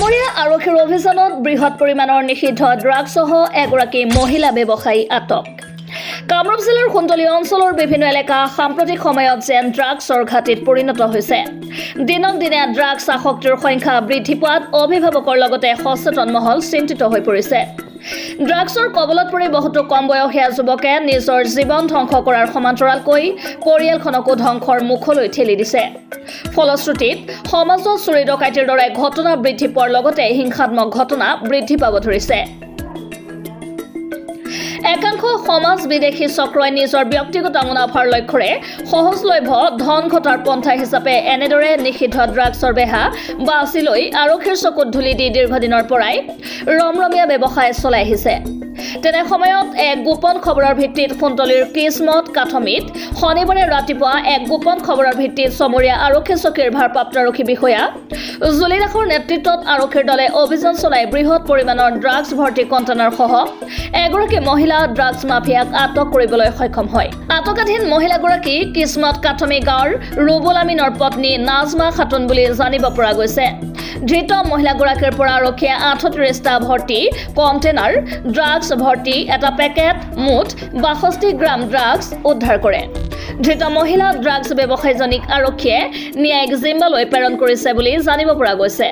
ছমৰীয়া আৰক্ষীৰ অভিযানত বৃহৎ পৰিমাণৰ নিষিদ্ধ ড্ৰাগছসহ এগৰাকী মহিলা ব্যৱসায়ী আটক। কামৰূপ জিলাৰ সোণতলী অঞ্চলৰ বিভিন্ন এলেকা সাম্প্ৰতিক সময়ত যেন ড্ৰাগছৰ ঘাটিত পৰিণত হৈছে। দিনক দিনে ড্ৰাগছ আসক্তিৰ সংখ্যা বৃদ্ধি পোৱাত অভিভাৱকৰ লগতে সচেতন মহল চিন্তিত হৈ পৰিছে। ড্ৰাগছৰ কবলত পৰি বহুতো কম বয়সীয়া যুৱকে নিজৰ জীৱন ধ্বংস কৰাৰ সমান্তৰালকৈ পৰিয়ালখনকো ধ্বংসৰ মুখলৈ ঠেলি দিছে। ফলশ্ৰুতিত সমাজত চুৰি ডকাইতিৰ দৰে ঘটনা বৃদ্ধি পোৱাৰ লগতে হিংসাত্মক ঘটনা বৃদ্ধি পাব ধৰিছে। একাংশ সমাজ বিদ্বেষী চক্ৰই নিজৰ ব্যক্তিগত মুনাফাৰ লক্ষ্যৰে সহজলভ্য ধন ঘটাৰ পন্থা হিচাপে এনেদৰে নিষিদ্ধ ড্ৰাগছৰ বেহা বাছি লৈ আৰক্ষীৰ চকুত ধূলি দি দীৰ্ঘদিনৰ পৰাই ৰমৰমীয়া ব্যৱসায় চলাই আহিছে। তেনে সময়ত এক গোপন খবৰৰ ভিত্তিত সোণতলীৰ কিসমত কাঠমিত শনিবাৰে ৰাতিপুৱা এক গোপন খবৰৰ ভিত্তিত ছমৰীয়া আৰক্ষী চকীৰ ভাৰপ্ৰাপ্ত আৰক্ষী বিষয়া জুলি দাসৰ নেতৃত্বত আৰক্ষীৰ দলে অভিযান চলাই বৃহৎ পৰিমাণৰ ড্ৰাগছ ভৰ্তি কণ্টেইনাৰসহ এগৰাকী মহিলা ড্ৰাগছ মাফিয়াক আটক কৰিবলৈ সক্ষম হয়। আটকাধীন মহিলাগৰাকী কিসমত কাঠমি গাঁৱৰ ৰুবুল আমিনৰ পত্নী নাজমা খাতুন বুলি জানিব পৰা গৈছে। ধৃত মহিলাগৰাকীৰ পৰা আৰক্ষীয়ে 38টা ভৰ্তি কণ্টেইনাৰ ড্ৰাগছ ভৰ্তি এটা পেকেট মুঠ 62 গ্ৰাম ড্ৰাগছ উদ্ধাৰ কৰে। ধৃত মহিলা ড্ৰাগছ ব্যৱসায়ীজনীক আৰক্ষীয়ে ন্যায়িক জিম্মালৈ প্ৰেৰণ কৰিছে বুলি জানিব পৰা গৈছে।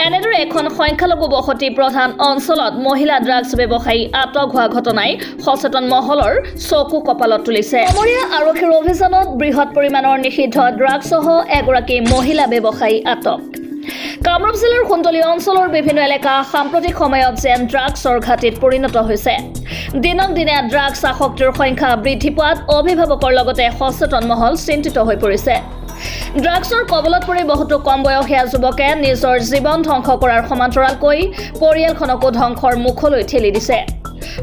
এনেদৰে এখন সংখ্যালঘু বসতি প্ৰধান অঞ্চলত মহিলা ড্ৰাগছ ব্যৱসায়ী আটক হোৱা ঘটনাই সচেতন মহলৰ চকু কপালত তুলিছে। ছমৰীয়া আৰক্ষীৰ অভিযানত বৃহৎ পৰিমাণৰ নিষিদ্ধ ড্ৰাগছসহ এগৰাকী মহিলা ব্যৱসায়ী আটক। কামৰূপ জিলাৰ সোণতলী অঞ্চলৰ বিভিন্ন এলেকা সাম্প্ৰতিক সময়ত যেন ড্ৰাগছৰ ঘাটিত পৰিণত হৈছে। দিনক দিনে ড্ৰাগছ আসক্তিৰ সংখ্যা বৃদ্ধি পোৱাত অভিভাৱকৰ লগতে সচেতন মহল চিন্তিত হৈ পৰিছে। ড্ৰাগছৰ কবলত পৰি বহুতো কম বয়সীয়া যুৱকে নিজৰ জীৱন ধ্বংস কৰাৰ সমান্তৰালকৈ পৰিয়ালখনকো ধ্বংসৰ মুখলৈ ঠেলি দিছে।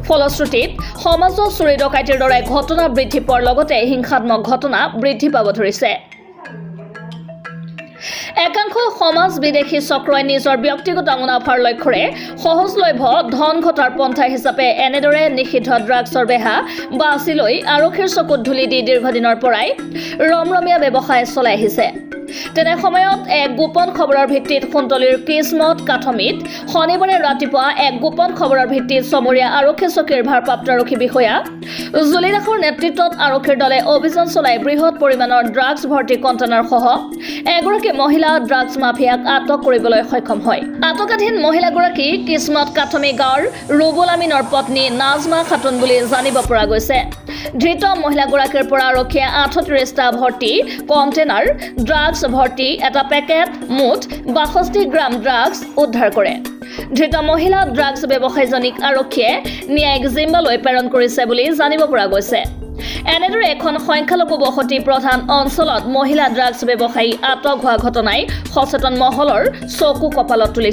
ফলশ্ৰুতিত সমাজত চুৰি ডকাইতিৰ দৰে ঘটনা বৃদ্ধি পোৱাৰ লগতে হিংসাত্মক ঘটনা বৃদ্ধি পাব ধৰিছে। একাংশ সমাজ বিদ্বেষী চক্ৰই নিজৰ ব্যক্তিগত মুনাফাৰ লক্ষ্যৰে সহজলভ্য ধন ঘটাৰ পন্থা হিচাপে এনেদৰে নিষিদ্ধ ড্ৰাগছৰ বেহা বাছি লৈ আৰক্ষীৰ চকুত ধূলি দি দীৰ্ঘদিনৰ পৰাই ৰমৰমীয়া ব্যৱসায় চলাই আহিছে। তেনে সময়ত এক গোপন খবৰৰ ভিত্তিত সোণতলীৰ কিসমত কাঠমিত শনিবাৰে ৰাতিপুৱা এক গোপন খবৰৰ ভিত্তিত ছমৰীয়া আৰক্ষী চকীৰ ভাৰপ্ৰাপ্ত আৰক্ষী বিষয়া জুলি দাসৰ নেতৃত্বত আৰক্ষীৰ দলে অভিযান চলাই বৃহৎ পৰিমাণৰ ড্ৰাগছ ভৰ্তি কণ্টেইনাৰসহ এগৰাকী মহিলা ড্ৰাগছ মাফিয়াক আটক কৰিবলৈ সক্ষম হয়। আটকাধীন মহিলাগৰাকী কিসমত কাঠমি গাঁৱৰ ৰুবুল আমিনৰ পত্নী নাজমা খাতুন বুলি জানিব পৰা গৈছে। ধৃত মহিলাগৰাকীৰ পৰা আৰক্ষীয়ে 38টা ভৰ্তি কণ্টেইনাৰ ড্ৰাগছ ভৰ্তি এটা পেকেট মুঠ 62 গ্ৰাম ড্ৰাগছ উদ্ধাৰ কৰে। ধৃত মহিলা ড্ৰাগছ ব্যৱসায়ীজনীক আৰক্ষীয়ে ন্যায়িক জিম্মালৈ প্ৰেৰণ কৰিছে বুলি জানিব পৰা গৈছে। এনেদৰে এখন সংখ্যালঘু বসতি প্ৰধান অঞ্চলত মহিলা ড্ৰাগছ ব্যৱসায়ী আটক হোৱা ঘটনাই সচেতন মহলৰ চকু কপালত তুলিছে।